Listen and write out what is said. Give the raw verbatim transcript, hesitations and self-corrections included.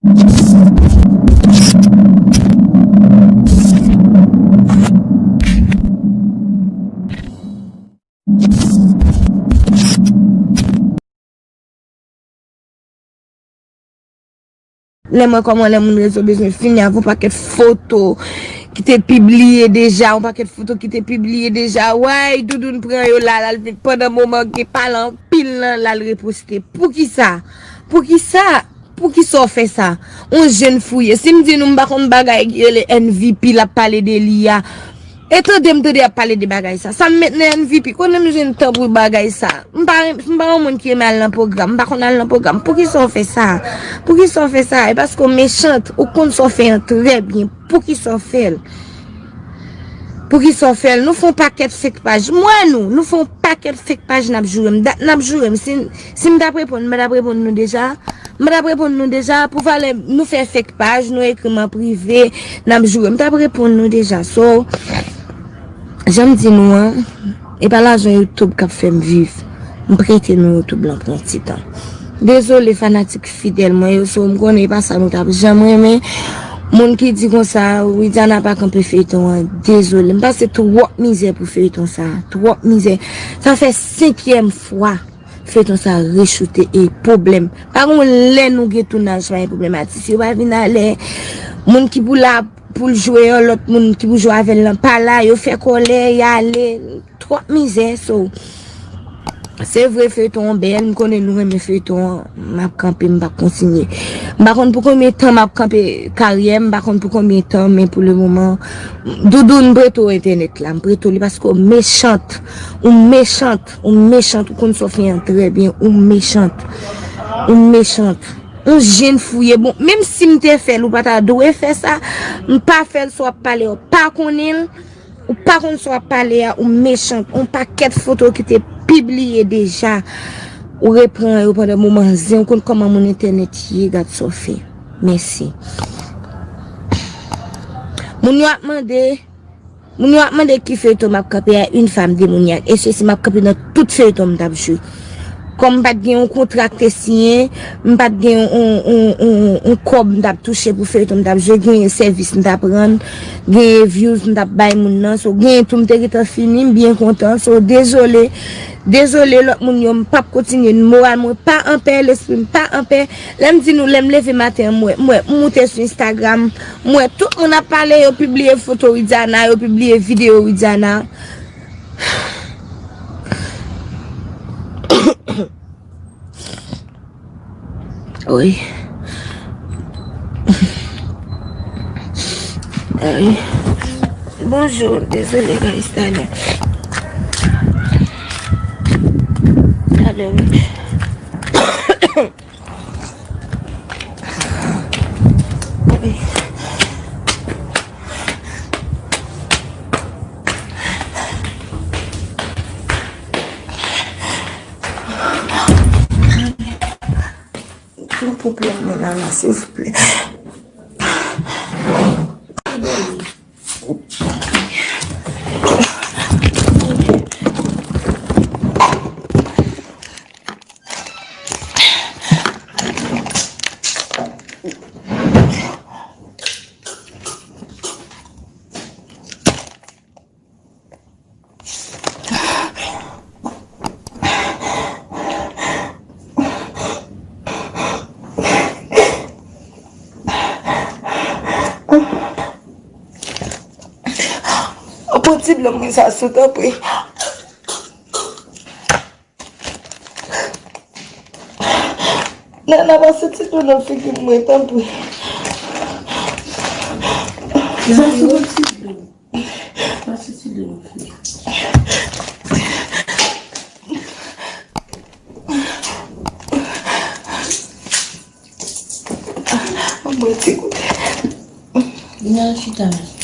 Lè mwen kòman lè moun rezo bezwen fini avè yon pakèt foto ki te pibliye deja, yon pakèt foto ki te pibliye deja. Way, Doudoun pran yo la, l al vin pandan moman gen pale anpil nan, l al reposte. Poukisa? Poukisa? Poukisa w fè sa? On jèn fouye. Si m di nou m pa konn bagay ki rele M V P, l ap pale de li a. E tande m tande y ap pale de bagay sa. Sa m met nan M V P, konnen m jwenn tan pou bagay sa. M pa, m pa yon moun ki renmen al nan pwogram, m pa konn al nan pwogram. Poukisa w fè sa? Poukisa w fè sa? E paske w mechant, ou konn sa w fè an trè byen. Poukisa w fè l? Poukisa w fè l? Nou fè yon pakèt fake paj. M wè nou, nou fè yon pakèt fake paj n ap joure m. Dat n ap joure m. Si, si m t ap reponn, m pa t ap reponn nou deja. M pa t ap reponn nou deja. Pou valè nou fè fake paj, nou ekri m an prive, n ap joure. M t ap reponn nou deja. So, jan m di nou an, e pa lajan YouTube k ap fè m viv. M prete nou YouTube lan pou yon ti tan. Dezole fanatik fidèl mwen yo, so m konnen e pa sa nou t ap janm renmen. Moun ki di konsa, Widiana pa kanpe feyton an, dezole. M pase twòp mizè pou feyton sa, twòp mizè. Sa fè senkyèm fwa feyton sa rechoute e pwoblèm. Pa gon lè nou gen tounaj pa gen pwoblèm, atis yo pa vin alè. Moun ki pou la pou l jwe an, lòt moun ki pou jwe avè l lan pa la, yo fè kòlè, y ale. Twòp mizè, so. Se vre feyton an bèl, m konnen nou renmen feyton an, m ap kanpe, m p ap kontinye. M pa konn pou konbyen tan m ap kanpe karyè m, m pa konn pou konbyen tan, men pou le moman, Doudoun, m prete w entènèt la, m prete w li paske w mechant, ou mechant, ou mechant, ou konn sa w fè an trè byen, ou mechant, ou mechant. Ou jèn fouye, bon, menm si m te fè l, ou pa ta dwe fè sa, m pa fè l, sa w ap pale, w pa konnen l, Ou pa konn sa w ap pale a, ou mechant. On pakèt foto ki te pibliye deja. Ou repran yo pandan moman zen, ou konn kòman moun entènèt ye, gad sa w fè. Mèsi. Moun yo ap mande, moun yo ap mande ki feyton m ap kanpe a, une femme démoniaque. E se si m ap kanpe nan tout feyton m t ap jwe. Kòm m pa t gen yon kontra k te siyen, m pa t gen yon, yon, yon, yon, yon kòb m t ap touche pou feyton m t ap jwe, genyen sèvis m t ap rann, genyen views m t ap bay moun nan. So, genyen tou m te gentan fini, m byen kontan. So, dezole, dezole lòt moun yo, m p ap kontinye, moral mwen pa anpè, lespri m pa anpè. Lè m di nou, lè m leve maten an, m wè, m wè, m moute sou Instagram, m wè tout moun ap pale, yo pibliye foto Widiana, yo pibliye videyo Widiana. Wi. Wi. Bonjou, dezole, guys, talè. Talè, wi. Yon pwoblèm mwen la, la, silvouplè. Pran ti dlo mwen sa sou, tanpri. Nana, pase ti dlo nan figi mwen, tanpri. Pase ti dlo. Pase ti dlo nan figi. Mwen ti goute. Vin al chita la.